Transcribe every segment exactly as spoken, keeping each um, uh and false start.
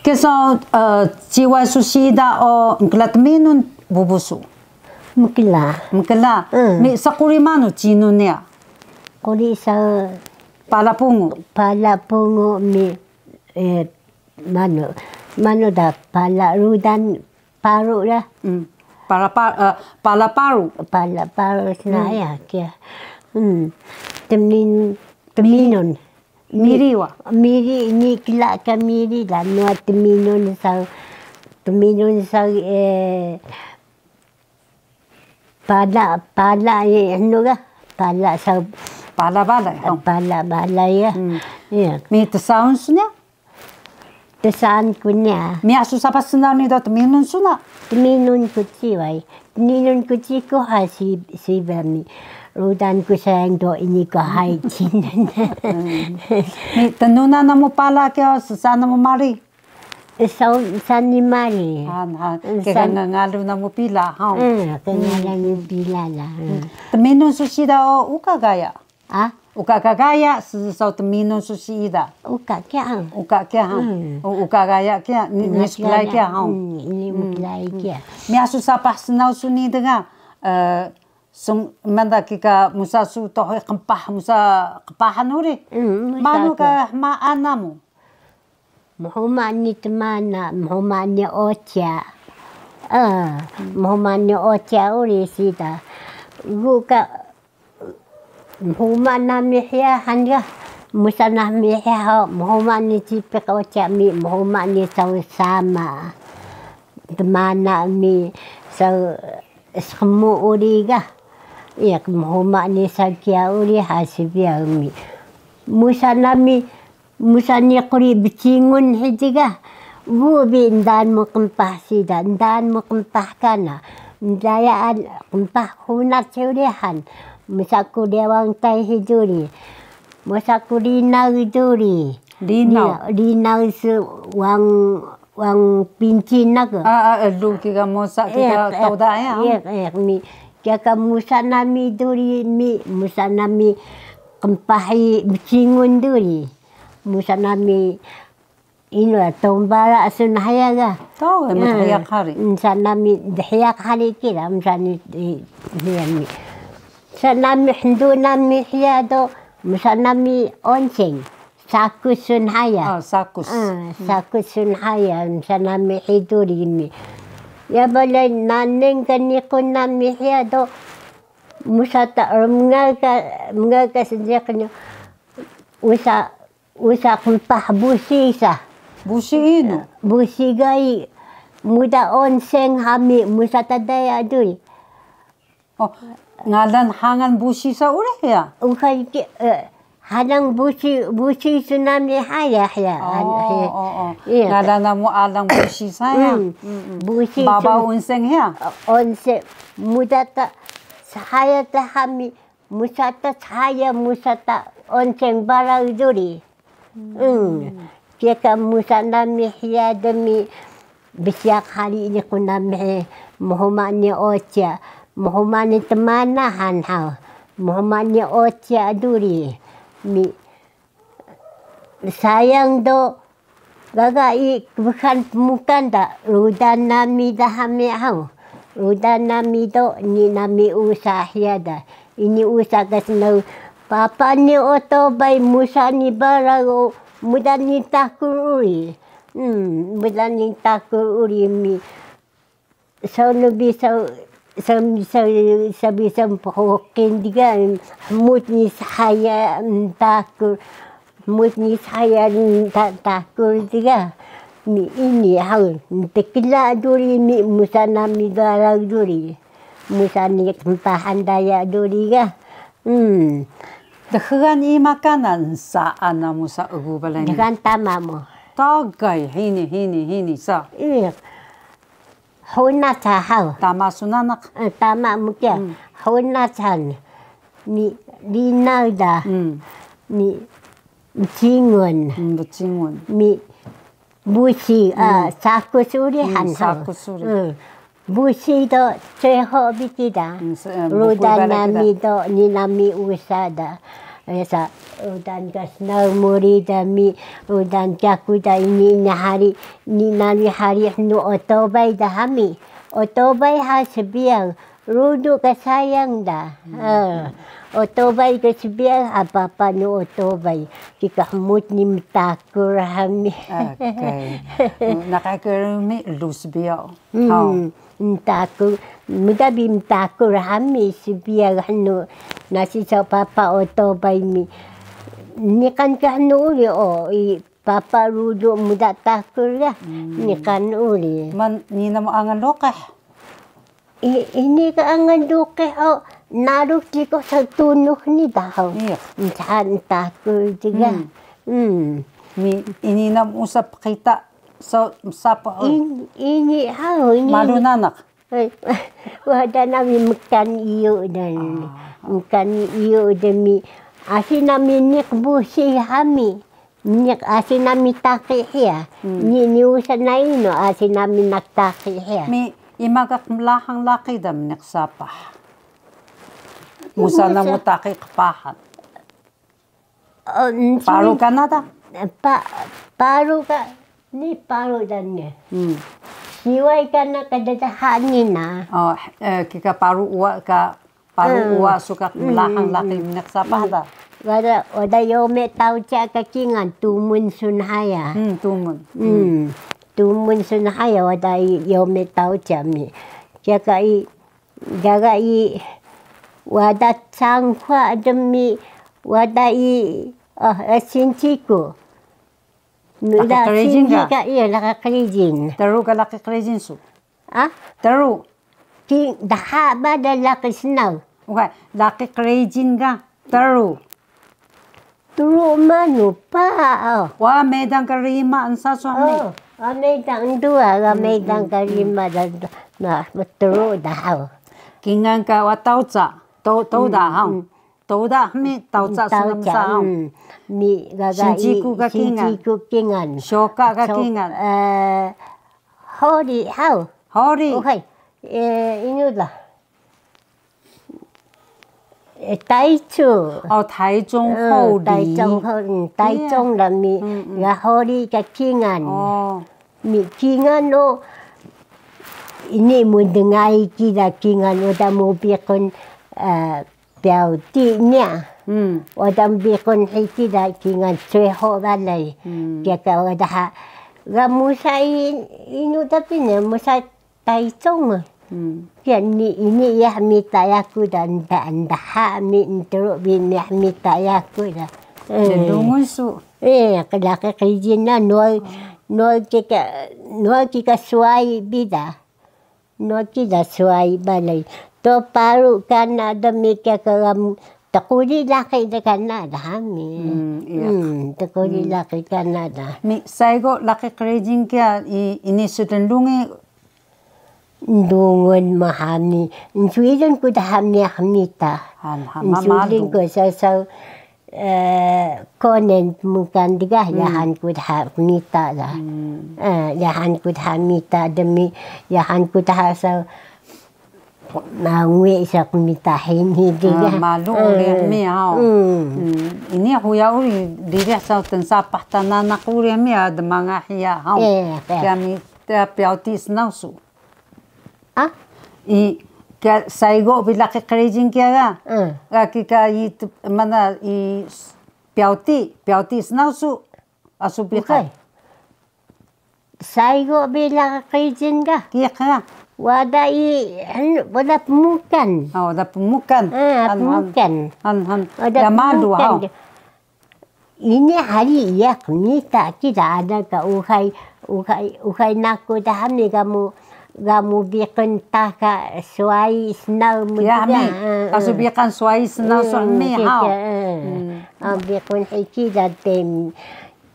Kesa, eh, ciway su siida o mkla tminun bubu su? Mkla. Mkla. Mm. Mi saquri manu cinun niya? Quri sa pala pungu. Pala pungu mi, eh, manu, manu da pala rudan paru da. Mm. Pala pa-, eh, pala paru. Pala paru sna ya kiya. Mm. Tmin-, tminun. Miri wa? Miri, ini kla ka miri da, nuwa tminun sa, tminun sa, eh, pala, pala, eh, anu ga, pala sa. Pala bala, oh. Pala bala ya. Hmm. Ya. Mi tsaun su niya? Tsaun ku niya. Mi asu sapah snaw ni do tminun su na? Tminun ku ciway. Ninun ku ciku ha si, si bami. Rudan ku sayang do ini ko hay cinun. Ni tnuna namu pala kiya, sesa namu mari? Sa, sani mari. Han, han. Kega ngangalu namu pila, ha? Hmm, kega ngangalu pila la. Hmm. Tminun su siida o uka gaya? Ah? Uka ka gaya, saw tminun su siida. Uka kiya. Uka kiya, ha? Hmm. U-, uka gaya kiya, ni, ni splay kiya, ha? Hmm, ini mklay kiya. Mi asu sapah snaw su ni dga, eh, sung, manda kika musa su tuhuy qmpah, musa qpahan uri. Hmm, musa. Manu ka hmaan namu? Mhuma ni tmana, mhuma ni oca. Ah, mhuma ni oca uri siida. Gu ka Mhuma nami hiya han ga, musa nami hiya ho, mhuma ni cipiq oca mi, mhuma ni saw sama. Tmana mi saw sqmu uri ga. Iya, mhuma ni saw kiya uri ha sbiyaw mi. Musa nami Musa ni quri bcingun hidi ga, gu bi ndaan mu qmpah siida, ndaan mu qmpah kana, ndayaan qmpah hunat ceulihan, musa ku Dewang Taihi duri, musa ku Rinaw duri. Rinaw? Rinaw su wang, wang pincin naga. Ah, ah, elu kiga musa kiga tawda ya. Iya, iya, mi, kiya ka musa nami duri, mi, musa nami qmpah i bcingun duri. Musa nami inu ya, Tombara sun haya ga. Taw, mdhiya hari. Musa nami dhiya hari kira, musa ni, i, hiya mi. Musa nami hndu nami hiya do, musa nami onsen. Sakus sun haya. Ah, sakus. Ah, sakus sun haya, musa nami hi duri mi. Ya balay naneng ka niqun nami hiya do, musa ta, mngal ka, mngal ka sediq ni, usa Usa qmpah busi sa. Busi inu? Busi ga i muda onsen hami musa ta daya duri. Oh, ngalan hangan busi sa uri ya? Uxay ki, eh, hanang busi, busi su nami haya ya. Oh, oh, oh. Iya. Ngalan namu alang busi sa ya? Mm. Mm, mm. Busi. Baba su-, onsen ya? Onsen. Muda ta, sahaya ta hami. Musa ta chaya, musa ta onsen baraw duri. Hmm. Kiya ka musa nami hiya demi bsiyaq hari ini ku nami mhuma ni oca, mhuma ni tmana han haw, mhuma ni oca duri. Mi Sayang do, gaga i kbxan pmukan da, rudan nami daha mi haw. Rudan nami do, ini nami usa hiya da. Ini usa ka snaw, papa ni otobay, musa ni baraw o, muda ni tahkul uri. Hmm, muda ni tahkul uri mi. Saw nbi saw, saw, saw, saw bi saw mphuqil dga, hmut ni shaya mtakur, hmut ni shaya mta-, takur dga. Mi ini haw, ntkla duri mi musa nami baraw duri. Musa ni qmpahan daya duri ga. Hmm. Dxgal ima kana nsaan namu sa egu balay ni? Dxgal tama mu. Tagay, hini, hini, hini sa. Iya. Hunac ha haw. Tama su nanaq. Eh, tama mu kiya. Hmm. Hunac han. Mi Rinaw da. Hmm. Mi Bcingun. Hmm, Bcingun. Mi Busi, ah, hmm, Sakus uri, hmm, han haw. Sakus uri. Hmm. Busi do ceho bi kida. Hmm, se-, eh, rudan nami do, ni nami usa da. Sa, udan ka snaw mu uri da mi, udan ka ku da ini, ini hari, ini nami hari hnu otobay da hami. Otobay ha sbiyaw, rudu ka sayang da. Otobay ka sbiyaw ha papa nu otobay. Kika hmut ni mtakur hami. Naqah kru mi lu sbiyaw. Mtaku, mda bi mtaku rhami sbiyaw hnu, nasi saw papa otobay mi. Niqan ka hnu uri o, i papa rudu mda takur ga, niqan uri. Man, ini namu angal luqih? Ini ka angal luqih o, naruk ciko sa tunux ni dahaw. Nca ntakur cika. Mi, ini namu usa pqita. So, msapah. Ini, haw, ini. Malu nanaq. Wada nami mkan iyu dan. Mkan iyu demi. Asi nami niq busi hami. Niq asi nami taqi hiya. Ni, ni usa na inu asi nami naq taqi hiya. Mi, ima ka qmlahang laqi da mniq sapah. Musa namu taqi qpahan. Paru kana da? Paru ka, ni paru da ni. Siway kana ka ddaha ni na. Kika paru uwa ka, paru uwa su ka qmlahang laqi mniq sapah da. Wada, wada yome tawca ka kingan, tumun sun haya. Tumun. Tumun sun haya wada yome tawca mi. Kiya ka i Gaga i wada cangkwa demi wada i, sinciku. Laqi qrijin ka? Iya, laqi qrijin. Teru ka laqi qrijin su? Teru. Ki daha ba da laqi snaw. Uka, laqi qrijin ka teru. Tru manu pa. Wa meydang ka rima nsa su hami. Wa meydang dua, wa meydang ka rima dan na tru dahaw. Kingan ka wa tawca, to, to dahaw. To da hami tawca su msa haw. Mi gaga i sinciku ka kingan. Sinciku kingan. Shoka ka kingan. Hori haw. Hori. Uhay. Inu da. Taicu. Taicung hori. Taicung hori, Taicung da mi ga hori ka kingan. Mi kingan o ini mdngay kida kingan uda mu biqun pyawti niya. Uda mu biqun hi kida kingan cweho balay. Kiya ka uda ha ga musa inu tapi ne musa Taicung. Kiya ni ini iyah mita yaku da nda, ndaha mi ntru bi miyah mita yaku da. Dungun su. Laqi qrijin na nuwa, nuwa kika, nuwa kika swai bi da. Nuwa kida swai balay. To paru kana da mi kiya ka tquri laqi da kana da hami. Tquri laqi kana da. Mi saygo laqi qrijin kiya ini sdnlungi Ndungun mu hami, nsuilun ku daha miyah mita. Nsuilun ku saw saw konen mukan dgah yahan ku daha mita da. Yahan ku daha mita demi yahan ku daha saw mangue sa ku mita hini dgah. Malu uri mi haw. Ini huya uri diri saw tnsapah ta nanaq uri mi dmanga hiya haw. Kami Pyaw ti snaw su. Ah? I, ka saygo bi laqi qrijin kiya ga. Ga kika i, mana i, pyaw ti, pyaw ti snaw su. Asu bi qay. Saygo bi laqi qrijin ga. Kiya ga. Wada i, wada pmukan. Wada pmukan. Pmukan. Han han. Wada pmukan. Ya malu ha. Ini hari iya qmita kida ada ka uxay, uxay, uxay naku da hami gamu, gamu biqun ta ka swai snaw mu. Kiya hami, kasu biqan swai snaw su hami haw. Biqun hiki da tem.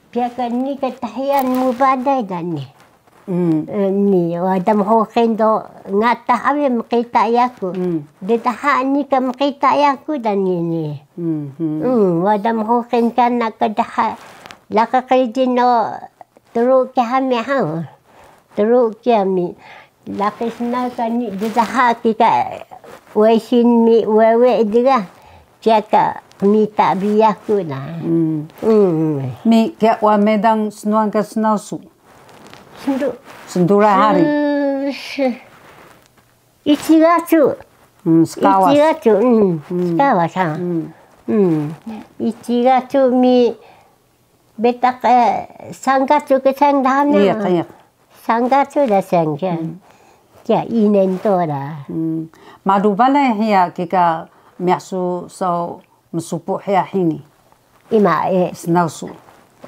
Piya ka ni ka tahiyan mu baday da ni. Ni wada mhuqil do ngata hami mqita yaku. Ddaha ni ka mqita yaku da ni ni. Wada mhuqil kana ka daha laqi qrijin o tru ki hami haw. Tru ki hami. Laqi snaw ka ni ddaha ki ka wesin mi wewe dga. Kiya ka Qmita bi yaku na. Mm. Mm. Mi kiya wa medang snuwan ka snaw su? Sndu. Snduray hari. Mm, s-, ichi gacu. Mm, skawas. Ichi gacu, mm, mm, skawas ha. Mm. Mm. Ichi gacu mi betaq, eh, sanggacu ke sangdana. Iya, iya. Sanggacu da sangga. Mm. Kiya inen to da. Mm. Malu balay hiya kika miyah su so msupu hiya hini. Ima, eh. Snaw su.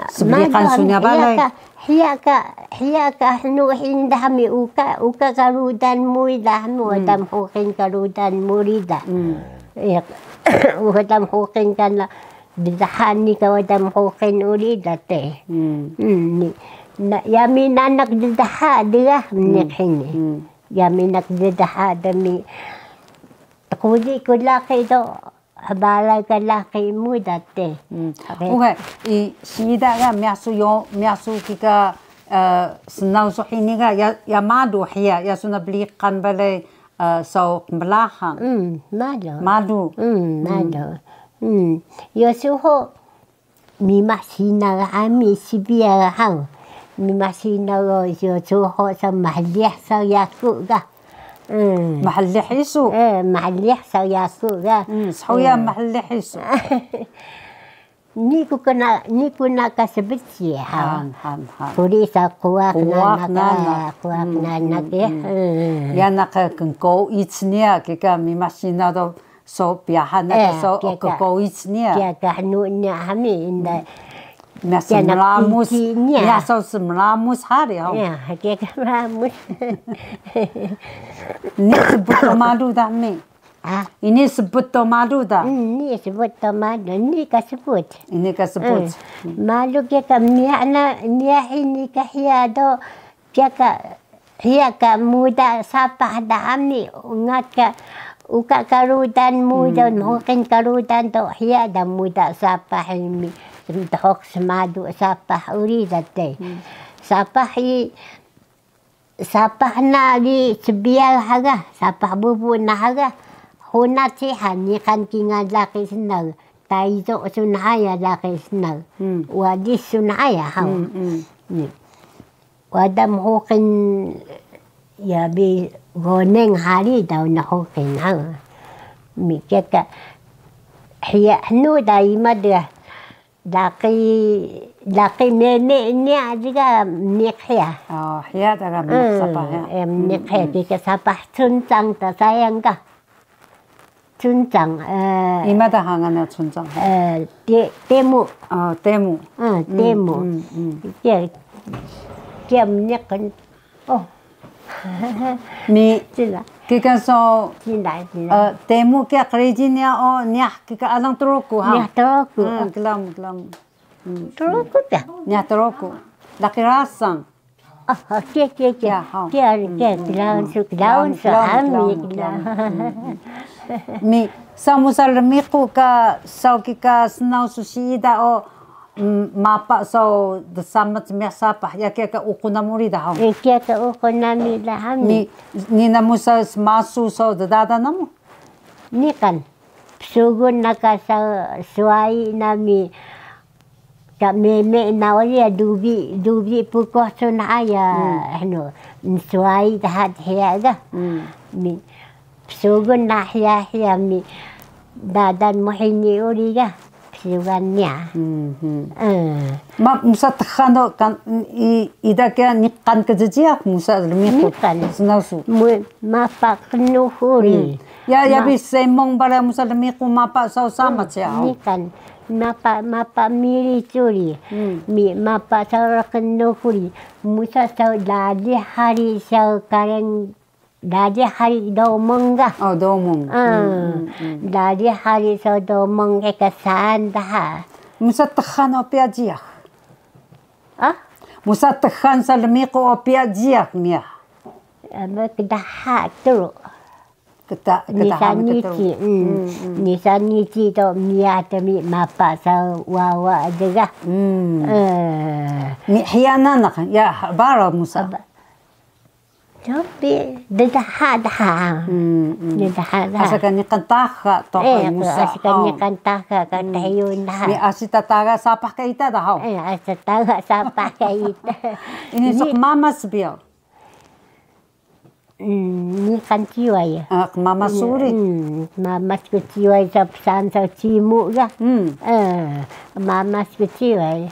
Sbriqan su niya balay. Hiya ka, hiya ka, hiya ka hnu hini da mi uka, uka ka rudan mu da mu, mm, wada mhuqil ka rudan mu ri da. Mm. Iya, uka wada mhuqil ka na, ddaha ni ka wada mhuqil uri da te. Mm. Mm, ni, na, yami nanaq ddaha dga mniq hini. Mm. Yami nanaq ddaha da mi tquli ku laqi do. Hbalay ka laqi mu da te. Mm. Uxe, i siida ga miyah su yo, miyah su kika, eh, snaw su hini ga, ya, ya malu hiya, ya su na bliqan balay, eh, saw qmlahang. Mm, malu. Malu. Mm, malu. Mm. Yo su ho, mimah sinaw ga ami sbiyaw ga haw. Mimah sinaw ga yo su ho sa mhlih sa yaku ga. Mm. Mhlih isu. Eh, mhlih saw yaku ga. Mm, shuya mhlih isu. Niku kana, niku na ka sbeci ha. Han, han, han. Kuri sa quwaq nanak, quwaq nanak, eh. Mm. Ya naq ka kngkoic niya, kika mimah sinaw do so piyahan na ka so kngkoic niya. Kiya ka hnu niya hami inda. Niya smlamus. Niya so smlamus hari ho. Ya, kiya ka mlamus. Ini sbut to malu da mi. Ah. Ini sbut to malu da. Ini sbut to malu. Ini ka sbut. Ini ka sbut. Mm. Malu kiya ka niya na, niya ini ka hiya do. Kiya ka, hiya ka muda sapah da ami, ungat ka, uka ka rudan muda, mhuqil ka rudan do, hiya da muda sapah mi, mdhuk smadu sapah uri da te. Mm. Sapah i, sapah na di sbiyaw haga, sapah bubu na haga, huna cihan, niqan kingal laqi snaw, taizo sun haya laqi snaw, mm, wadis sun haya haw. Mm, mm. Ni. Wada mhuqil ya bi goneng hari daw na huqil ha. Mi kiya ka hiya hnu da ima da laqi, laqi meme niya diga mniq hiya. Oh, hiya da ga mniq sapah ya. Eh, mniq hiya, kika sapah cuncang ta sayang ka. Cuncang, eh. Ima da hangan ya cuncang? Eh, te-, temu. Oh, temu. Ah, temu. Mm, mm, mm. Kiya, kiya mniq. Oh. Mi, kika so, eh, temu kiya qrijil niya o, niya kika alang Truku ha. Niya Truku. Ah, klaun, klaun. Mm. Truku ta? Niya Truku. Laqi Rasang. Ah, kiya, kiya, kiya. Kiya, kiya, klaun su, klaun su, ami, klaun. Mi, saw musa lmiqu ka, saw kika snaw su siida o, mm, mapa saw dsamat miyah sapah, ya kiya ka uqun namu uri da haw. Eh, kiya ka uqun nami da haw. Mi, ni namu sa smasu saw ddadan namu? Niqan. Psugun na ka saw swai nami. Ka meme na uri ya dubi, dubi pukuh sun aya, hmm, hnu, nswai daha dhiya ga. Hmm. Mi, psugun na hiya hiya mi, dadan mu hini uri ga, psugan niya. Hmm, hmm. Eh. Ma, musa txan do kan, i, ida kiya niqan kjjiyax, musa lmiqu. Niqan. Snaw su. Mu, mapa qnux uri. Hmm. Ya, ya bi semong bale musa lmiqu mapa saw samac ya. Niqan. Mapa, mapa miri curi. Hmm. Mi, mapa saw rqnux uri. Musa saw lali hari saw karen, lali hari domong ga. Oh, domong. Ah, hmm, hmm, hmm. Lali hari saw domong eka saan daha. Musa txan o piya jiyax. Ah? Musa txan sa lmiqu o piya jiyax miyah. Ama kdaha tru. Kta-, ktahan nici, mm. Mm, mm. Nisan nici do miyah tmi mapa saw wawa dga. Mm. Eh. Mi hiya nanaq, ya, baraw musa. Aba-, Cobi, ddha dha. Ddha dha. Asa ka niqan taxa to. Musa. Asa ka niqan taxa ka thiyun dha. Ni asi ta taxa sapah ka ita da haw. Asi ta taxa sapah ka ita. Ini so qmamas biyaw. Niqan ciway. Qmamas uri. Qmamas ku ciway sa psaan sa cimu ga. Qmamas ku ciway.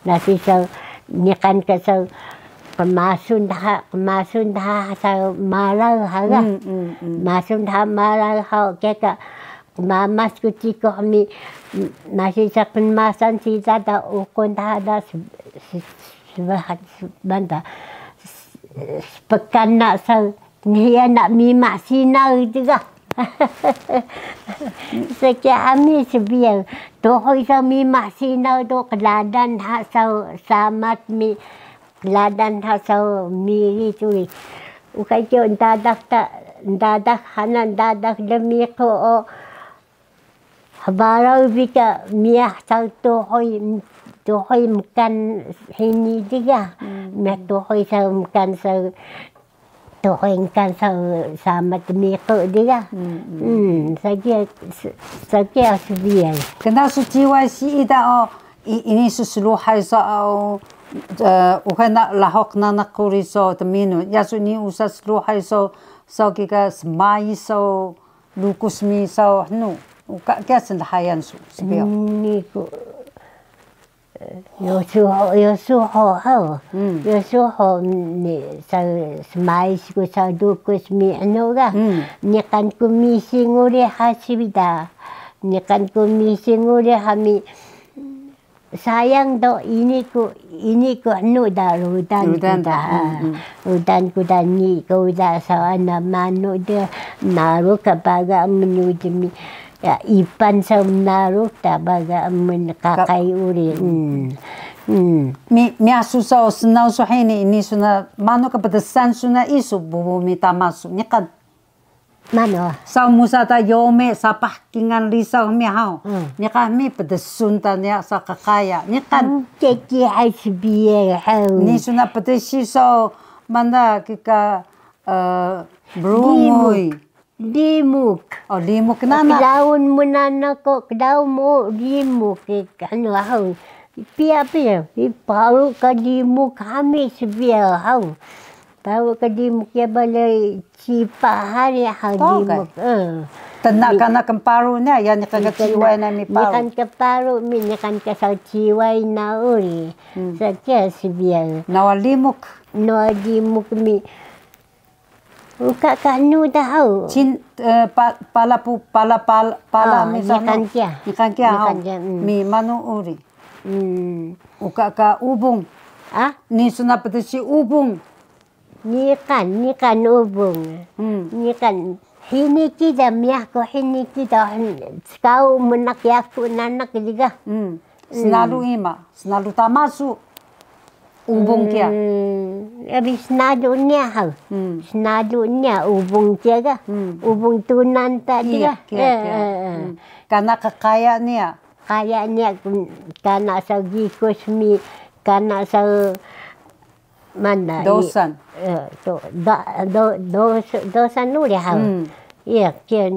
Nasi sa niqan ka sa qmasun dha, qmasun dha sa malaw haga. Qmasun dha malaw haw keka qmamas ku cikuh mi, nasi sa qmasan sida da uqun dha da sbanta spkana sa niya na mimah sinaw dga. Seki ami sbiyaw tuhuy sa mimah sinaw do qladan dha sa samat mi Ladan dha saw miri turi. Uka kiyo ndadak ta, ndadak hana ndadak lmiqu o. Hbaraw bi ka miyah saw tuhuy, tuhuy mkan hini diga. Miyah tuhuy saw mkan saw, tuhuy mkan saw sama tmiqu diga. Saw kiya, saw kiya sbiyaw. Kna su ciway siida o. Ini su sluhay so, uxe na lahuq nanaq quri so tminun. Iya su ini usa sluhay so, so kika smay so lukus mi so hnu. Uka kiya slhayan su sbiyaw. Ini ku yosuho, yosuho haw. Yosuho ni sa smay ku sa lukus mi hnu ga. Niqan ku mising uri ha sibida. Niqan ku mising uri ha mi Sayang do ini ku, ini ku hnu da rudan ku da. Rudan ku da ni ku da saw ana manu de naru ka baga menu demi. Ya, ipan saw naru ta baga men kakay uri. Mi, miyasu saw snaw su hini, ini suna manu ka pdsan suna isu bubu mi tama su niqan. Manu? Saw musa ta yome sapah kingal risaw hmi haw. Niqan hmi pdsun ta niya saw qqaya. Niqan. Kiki hay sbiyaw haw. Ini suna pdsi saw manu kika brunguy. Limuk. O, limuk nana. Klaun mu nana ko, klaun mu limuk. Anu haw. Piya piya. Paru ka limuk hmi sbiyaw haw. Paru ka limuk ya balay. Cipa hari ha limuk. Tna kana kmparu na, ya niqan ka ciway na mi paru. Niqan ka paru mi, niqan ka saw ciway na uri. Saw kiya sbiyaw. Nawa limuk. Nawa limuk mi. Uka ka hnu da haw. Pala pu, pala, pala mi sa niqan kiya. Niqan kiya haw. Mi manu uri. Uka ka ubung. Ini suna pdsi ubung. Niqan, niqan ubung. Niqan hini kida, miyah ku hini kida, skaw mnak yaku nanak diga. Snalu ima, snalu tama su ubung kiya. Abi snalu niya haw. Snalu niya ubung kiya ga. Ubung tunan ta diga. Kana qqaya niya. Qqaya niya kana saw gikus mi, kana saw Manda dosan. Dosan uri haw. Iya kiya.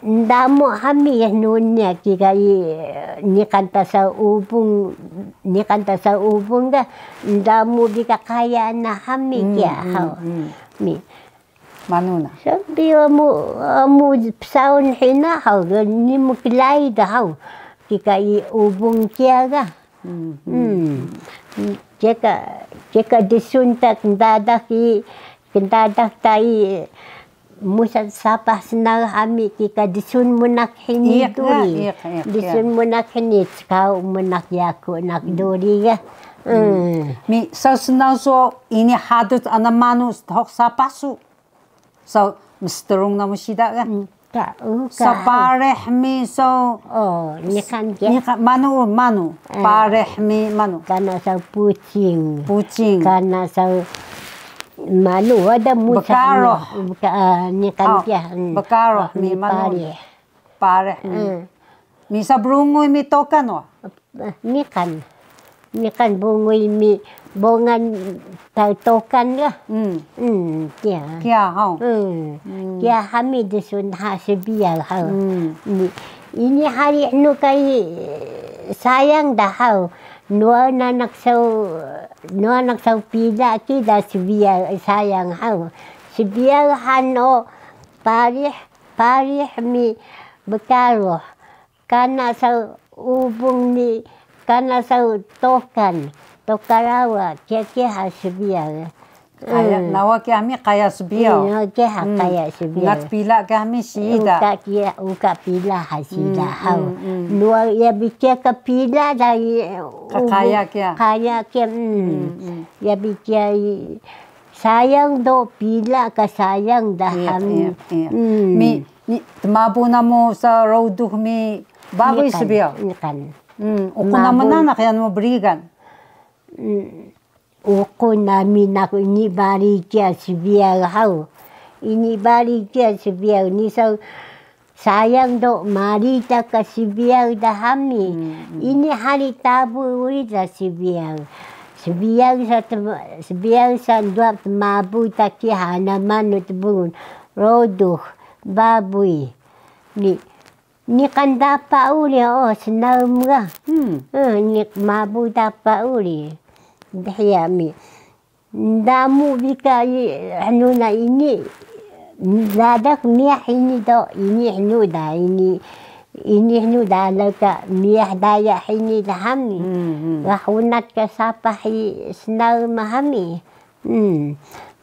Ndamu hami ya nunya kika i niqan ta saw ubung, niqan ta saw ubung ga ndamu bi ka qaya na hami kiya haw. Mi. Manu na? Sabi amu, amu psaun hina haw, nimu klai da haw. Kika i ubung kiya ga. Kika, kika dsun ta kndadax i, kndadax ta i, musa sapah snaw hami kika dsun mnak hini duri. Dsun mnak hini, skaw mnak yaku naq duri ga. Mi, saw snaw so ini haduc ana manu sthoq sapah su. Saw mstrung namu siida ga. Saw parih mi saw. Niqan kiya. Manu, manu. Parih mi manu. Kana saw pucing. Pucing. Kana saw manu, wada musa. Bkaruh. Niqan kiya. Bkaruh mi manu. Parih mi. Mi saw brunguy mi tokan wa. Niqan. Niqan brunguy mi Bongan ta tokan ga. Mm. Mm, kiya. Kiya, haw. Mm. Mm. Kiya hami dsun ha sbiyaw haw. Mm. Ni, ini hari nu kay sayang da haw. Nuwa nanak saw, nuwa nanak saw pila kida sbiyaw sayang haw. Sbiyaw han o parih, parih mi bkaruh. Kana saw ubung ni, kana saw tokan, tokarawa, kiya kiya ha sbiyaw. Qaya, nawa kiya mi qaya sbiyaw. Nawa kiya ha qaya sbiyaw. Ngat pila kiya mi siida. Uka kiya, uka pila ha siida haw. Nuwa ya bi kiya ka pila da i ubung. Qaya kiya. Qaya kiya. Ya bi kiya i Sayang do pila ka sayang da hami. Mi, tmabu namu sa rodux mi babuy sbiyaw. Niqan. Uqun namu nanaq yan mu brigan. Uqun nami naku ini bari kiya sbiyaw haw. Ini bari kiya sbiyaw ni saw Sayang do marita ka sbiyaw da hami. Ini hari tabu uri da sbiyaw. Sbiyaw sa, sbiyaw sa duwa tmabu ta ki hana manu tbungun. Rodux, babuy. Ni, niqan dapa uri o snaw mga. Ni mabu dapa uri. Dhiya mi. Ndamu bi ka hnu na ini, dadak miyah ini do, ini hnu da, ini, ini hnu da, ala ka miyah daya hini da hami. Ga hunat ka sapah i snaw ma hami.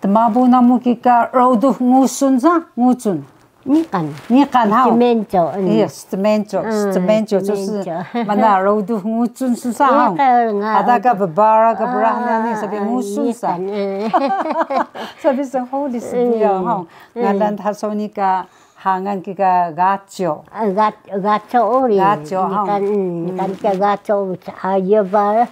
Tmabu namu kika rodux ngusun sa, ngusun. Niqan. Niqan haw. Stmenco. Iya, stmenco. Stmenco 就是 mana rodux ngusun 是啥 haw. Ada ka bbara ka brah nani sabi ngusun sa. Sabi snhuli sbiyaw haw. Ngalan dha saw nii ka hangan kika gaco. Gaco uri. Gaco haw. Niqan ka gaco ayo ba.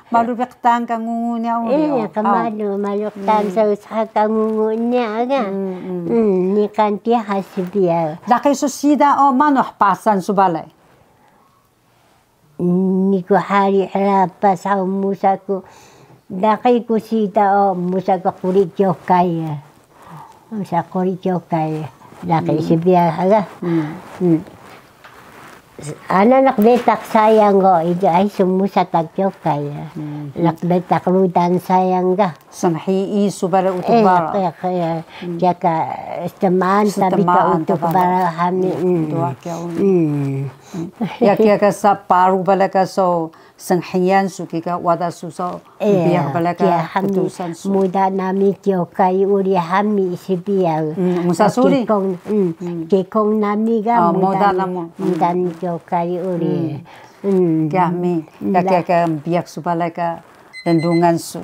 Malu bi qtaan ka ngungu niya uri. Iya, ka malu, malu qtaan sa usaha ka ngungu niya ga. Niqan tiha sbiyaw. Laqi su siida o manu hpasan su balay? Niku hari hlapa saw musa ku. Laqi ku siida o musa ku quri kyokay. Musa quri kyokay. Laqi sbiyaw ga. Ana naq betaq sayang o, idu ay smusa ta kyokay. Naq betaq rudan sayang ga. Snhii su bale utux bara. Kiya ka stmaan ta bi ka utux bara hami. Ya kiya ka sa paru bale ka so snhiyan su kika wada su so Biyax bale ka ptusan su. Muda nami kyokay uri hami sbiyaw. Musa suri. Kekong nami ga muda nami kyokay uri. Kiya mi, kiya ka biyax su bale ka lnlungan su.